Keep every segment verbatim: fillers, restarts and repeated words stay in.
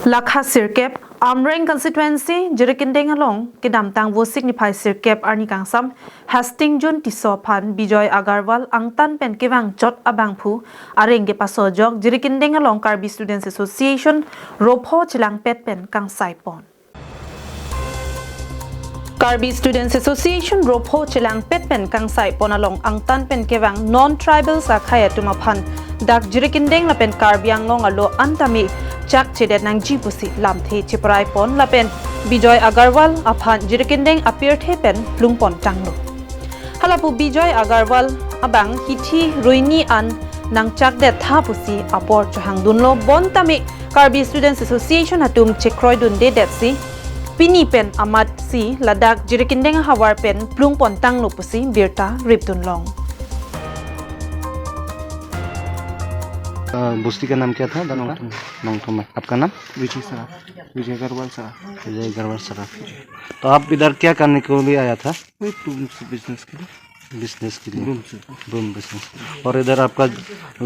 Lakha sirkep, Amreng constituency, Jirikindeng along, kedamtang Vosik niphai sirkep arni kangsam, Hasting Jun Tisso aphan Bijoy Agarwal angtan pen kevang chot abangphu, areng kepasojok, Jirikindeng along Karbi Students Association, ropho chelangpet pen kangsai pon. Karbi Students Association ropho chelangpet pen kangsai pon along angtan pen kevang non-tribals akhei atum aphan dak Jirikindeng lapen Karbi Anglong arlo an tame chakchedet nangji pusi lamthe cheprai pon lapen Bijoy Agarwal aphan Jirikindeng apirthe pen plung pon tanglo. Halapu Bijoy Agarwal abang hithi ruini an nangchakdet tha pusi apor chohangdunlo, bon tame Karbi Students Association atum chekroidundedet si pini pen amat si ladak Jirikindeng ahavar pen plung pon tanglo pusi birta ripdunlong. अ, बस्ती का नाम क्या था? नौथुम। नौथुम है। आपका नाम? विजय सराफ, विजय अग्रवाल सराफ। विजय अग्रवाल सराफ। तो आप इधर क्या करने के लिए आया था? वही ब्रूम से बिजनेस के लिए। बिजनेस के लिए। ब्रूम से। Broom business. और इधर आपका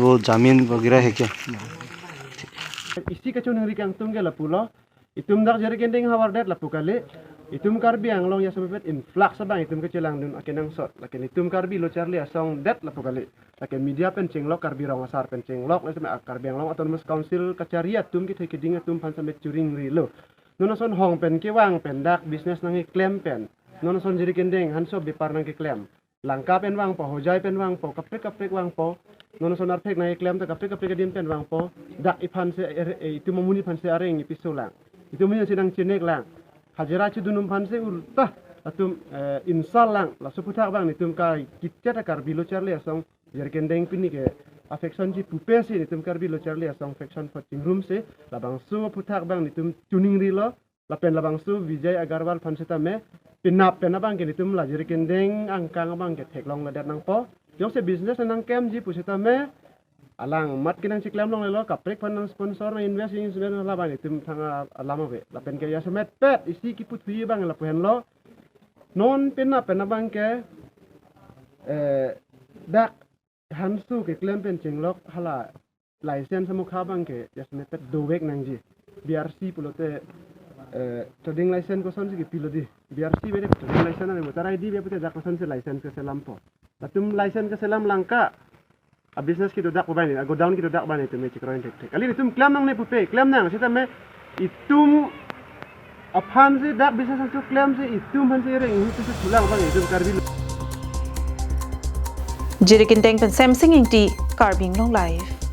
वो जमीन वगैरह है क्या? Isi kachoningri kangtung ke lapulo. Itum dak Jirikindeng havar det lapu kali. Itum Karbi Anglong ya sampai influx abang itum kechelangdun akenangsot. Lapen itum Karbi lo charli asong det lapu kali. Lapen media pen chenglok, Karbi Rong Asar pen chenglok, lapen Karbi Anglong Autonomous Council kachari atum, kethe keding atum aphan sampai choningrilo. Non ason hong pen kevang pen dak business nangkeklem pen, non ason Jirikindeng hanso bepar nangkeklem. Langka pen vangpo, Hojai pen vangpo, kaprek kaprek vangpo. Non ason arphek nangkeklem ta kaprek kaprek adim pen vangpo. Dak iphan se er, eh, itum amonit aphan se areng ipiso lang. Itum amonit si nangchenek lang. Hajira chedun atum aphan se ulta atum, eh, insult lang. Laso aphuthak abang netum kachethan Karbi lo charli asong Jirikindeng pini ke a-faction si pupe si netum Karbi lo charli asong faction aphan chingrum si, labangso aphuthak abang netum choningrilo. Lapen labangso Vijay Agarwal aphan setame penap pen abang ke netum la Jirikindeng angkang abang ke theklongledet nangpo. Jongsi business nangklemji pu setame alang amat ke nangcheklem longlelo, kaprek aphan nang sponsor, nang invest, investment labang netum thang alam ave. Lapen ke jasemet pet isi kipu thuji abang lapu henlo. Non penap pen abang ke, eh, dak hanso keklem pen chenglok hala license amokha abang ke jasemet pet dovek nangji. B R C pulote, eh, trading license kosonsi kepilo di. B R C bede trading license ave, voter I D ave pute dak kosonsi license keselampo. Latum license keselam, langka a-business kedodak abang ni, a-godown kedodak abang ni itum chekroi thekthek. Kali itum klem nangne pupe, klem nang setame itum aphan si dak business hanso klem si itum aphan si reng itum si sulang abang itum Karbi lo. Jirikindeng pen Semsing Ingti, Karbi Anglong Live.